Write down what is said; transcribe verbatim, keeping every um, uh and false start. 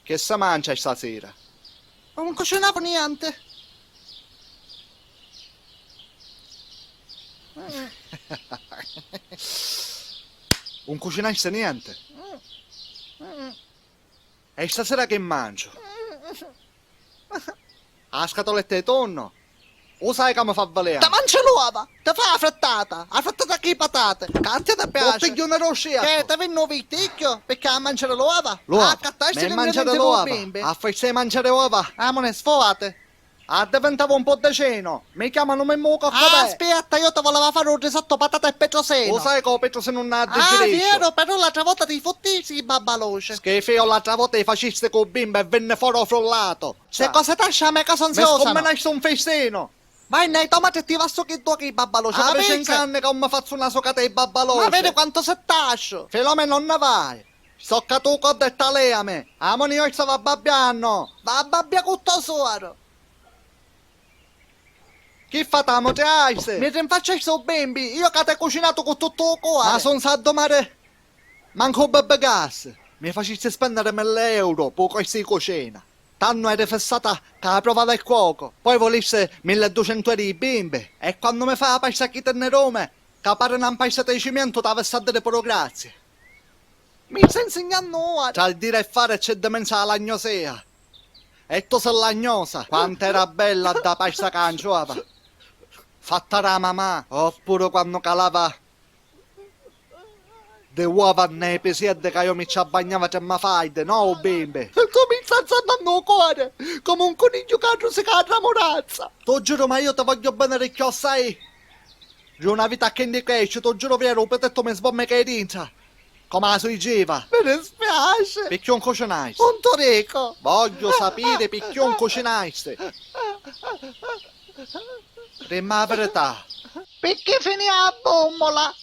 Che si mancia stasera? Non cucinavu niente. Non cucinasti niente? E stasera che manciu? A scatoletta di tonno? U sai ca mi fa velenu? Ti mangi l'uova! Ti fa la frittata! La frittata cu i patate! Ca a tia ti piaci! Bottigghiuni roscia! Che ti vinni u viticchiu? Picchì a manciari l'uova? L'uova? Ah, accattasti l'ingridienti di u bimbi! A festa di manciari uova? Amuni, sfogati! Addivintava un puddicinu! Mi chiamanu Mimmu Coccodè! Ah, aspetta, io ti voleva fari un risotto patata e petrosinu! U sai ca u petrosinu nun a digirisciu! Ah, vieru, però l'atra vota ti futtisi i babbaluci! Schifìu, l'atra vota i facisti cu u bimbi e vinni fora u frullatu! Ste cose trasci a me casa non si usano. Mi scumminasti un fistinu. Vai nei to matri e ti va su chi dua chi babbaluci, capisci? Avi cincu anni ca non mi fazzu una sucata di babbaluci. Ma vedi quantu si trasci. Filomena, non ne vai. Socca tu codda e taliami. Amuni, io sta va babbiannu. Va a babbia cu to suoru. Chi fatamu, triasti? Mi rinfacciasti u bimbi, io ca t'hai cucinatu cu tuttu u cuori. Ma si un s'addumari mancu u bebbe gas, mi facisti spenniri milli euro pu costi di cucina. Tannu eri fissata ca la prova del cuoco, poi vulisti milleducentu euro di bimbi, e quannu mi fai la pasta chi tinni rumi, ca pari na mpastata di cimientu, t'avissi a diri puru grazie. Mi stai nsignannu ora! Tra il dire e fare c'è dimenza la lagnosia. E tu sei lagnosa! Quant'era bella dda pasta ca anciuava! Fatta da mamà, oppuru quannu calava di uova nei pisieddi ca io mi ci abbagnava tremma faiddi, no u bimbi! Tu mi stai nzannannu u cori, comu un cunigghiu ca arrusica a ramurazza! Tu giuru, ma io ti vogghiu beni di cchiossai! Di una vita a chindi cresci, tu giuru vieru, u pitettu mi sbommica di dintra, comu a suigiva! Mi dispiaci! Picchì un cucinasti? Un tu dicu! Vogghiu sapiri picchì un cucinasti! Dimmi a verità! Picchì finì a bummula!